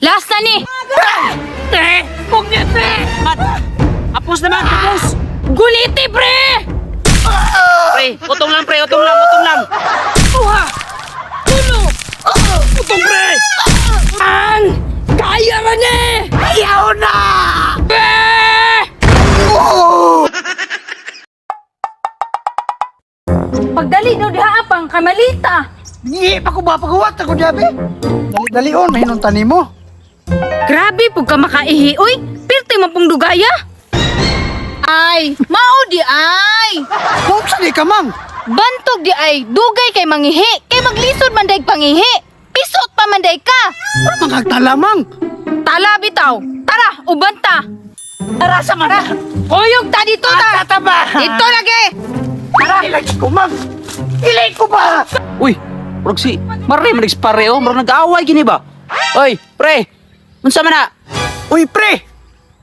Last na ni. Pre! Pugni, pre! Mat! Apos naman, apos! Guliti, pre! Pre, utong lang pre, utong lang, utong lang. Duha! Tulo! Utong, pre! Ang! Kaya ra ni! Ayaw na! Pre! Pagdali daw diha pang kamalita. Di pa ko ba pagawa ta ko diabe? Dali-dalion mahinuntan nimo. Grabe pug ka makaihi oy. Pirti man pong dugaya. Ay, mao di ay. Kung sa di ka mang? Bantog di ay dugay kay mangihi, kay maglisod man daig pangihi. Pisot pa man daig ka. Magagtala mang. Tala bitaw. Tara, uban ta. Tara sa mga. Kuyog ta dito ta. Tata ba? Dito lagi. Tara. Ilay ko mang. Ilay ko ba? Uy, murag si Mare man nagspare oh, murag nag-away gini ba? Oy, pre. Unsa man na? Uy pre.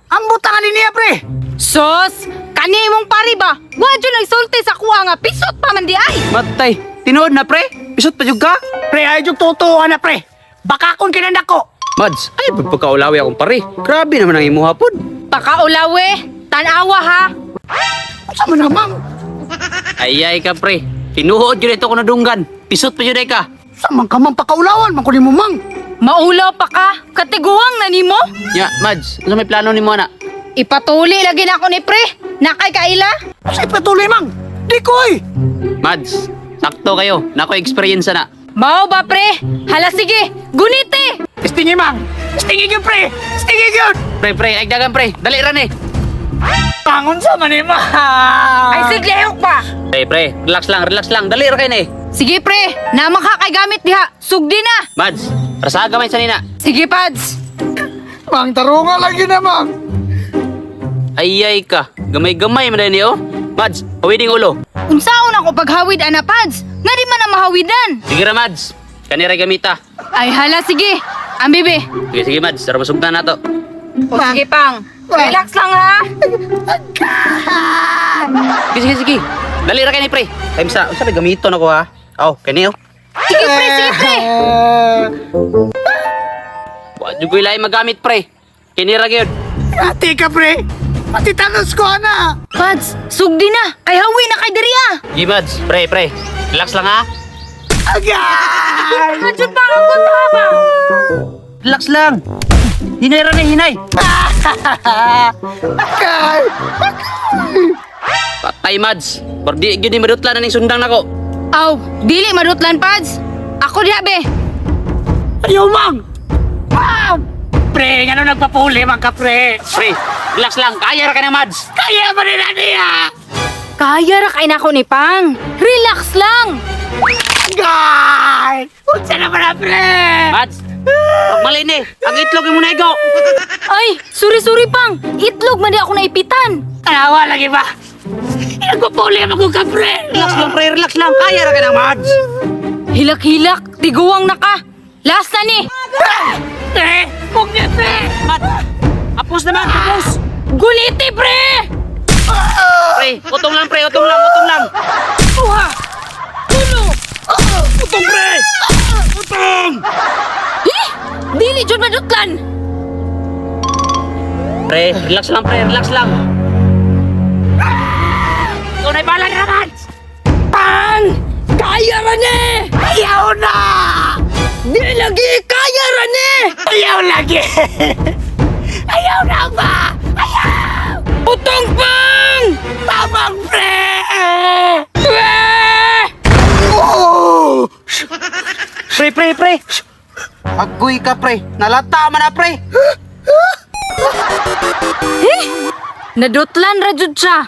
Ang butangan ni niya pre. Sos, kani imong pari ba? Wa jud nagsulti sa kuha nga pisot pa man di ay. Matay, tinuod na pre. Pisot pa jud ka. Pre ay jud totoo na pre. Baka akong kinanako. Mads, ay pagpagkaulawi akong pare. Grabe naman ang imuha pod. Pakaulawe, tanawa ha. Unsa man na mang? Ay ay ka pre. Tinuod jud ito ko nadunggan. Pisot pa jud ay ka. Sa man ka mang pakaulawan man ko nimo mang. Maulaw pa ka, katiguang na nimo. Nya, Mads, unsa may plano nimo ana? Ipatuli lagi na ako ni pre. Nakay kaila? Sa ipatuloy mang. Di ko oy. Mads, sakto kayo. Nako experience na. Mao ba pre? Hala sige, gunite. Stingy mang. Stingy gyud pre. Stingy gyud. Pre, pre, ay dagan pre. Dali ra ni. Pangon sa man ni mang. Ay sige lehok pa. Pre, pre, relax lang, relax lang. Dali ra kay ni. Sige pre, naman ka kay gamit diha. Sugdi na. Mads, rasaga man sa nina. Sige pads. Mang tarunga lagi na mang. Ay ay ka. Gamay-gamay man ni oh. Mads, hawiding ulo. Unsaon ako paghawid ana pads? Nga di man na mahawidan. Sige ra Mads. Kani ra gamita. Ay hala sige. Ang bibi. Sige, sige Mads, tara masugdan na to. O sige pang. Relax lang ha. Sige, sige, sige. Dali ra kay ni pre. Time sa, unsa may gamiton ako ha? Aw, kani oh. Sige pre, sige pre. Wa jud ko ilay magamit pre. Kini ra gyud. Ate ka pre. Patitanos ko ana. Pads, sugdi na. Kay hawi na kay diri ah. Sige Mads, pre, pre. Relax lang ha. Agay! Andiyan pa ang kunta ba? Relax lang. Hinay ra ni hinay. Agay! Patay Mads. Bardi gyud ni madutlan na ning sundang nako. Aw, dili madutlan pads. Ako diha be. Ayaw mang! Mang! Pre, nga nagpapuli man ka pre? Pre, relax lang. Kaya ra ka na Mads. Kaya ba nila niya? Kaya ra kay nako ni Pang. Relax lang. Agay! Unsa na ba na pre? Mads, pag mali ni, ang itlog imo na igo. Ay, suri suri Pang. Itlog man di ako naipitan. Tanawa lagi ba? Nagpapuli man ko ka pre! Relax lang pre, relax lang. Kaya ra ka na Mads. Hilak-hilak, tiguang na ka. Last na ni. Pre! Pugni pre! Mads, apos naman, apos. Guliti pre! Pre, utong lang pre, utong lang, utong lang. Duha! Tulo! Utong pre! Utong! Hi! Dili jud madutlan. Pre, relax lang pre, relax lang. Ikaw na bahala na Mads. Pang! Kaya ra ni! Ayaw na! Di lagi kaya ra ni! Ayaw lagi! Ayaw na ba? Ayaw! Utong Pang! Tamang pre! Pre! Oh! Pre, pre, pre. Agoy ka pre, nalata man na pre. Nadutlan ra jud siya.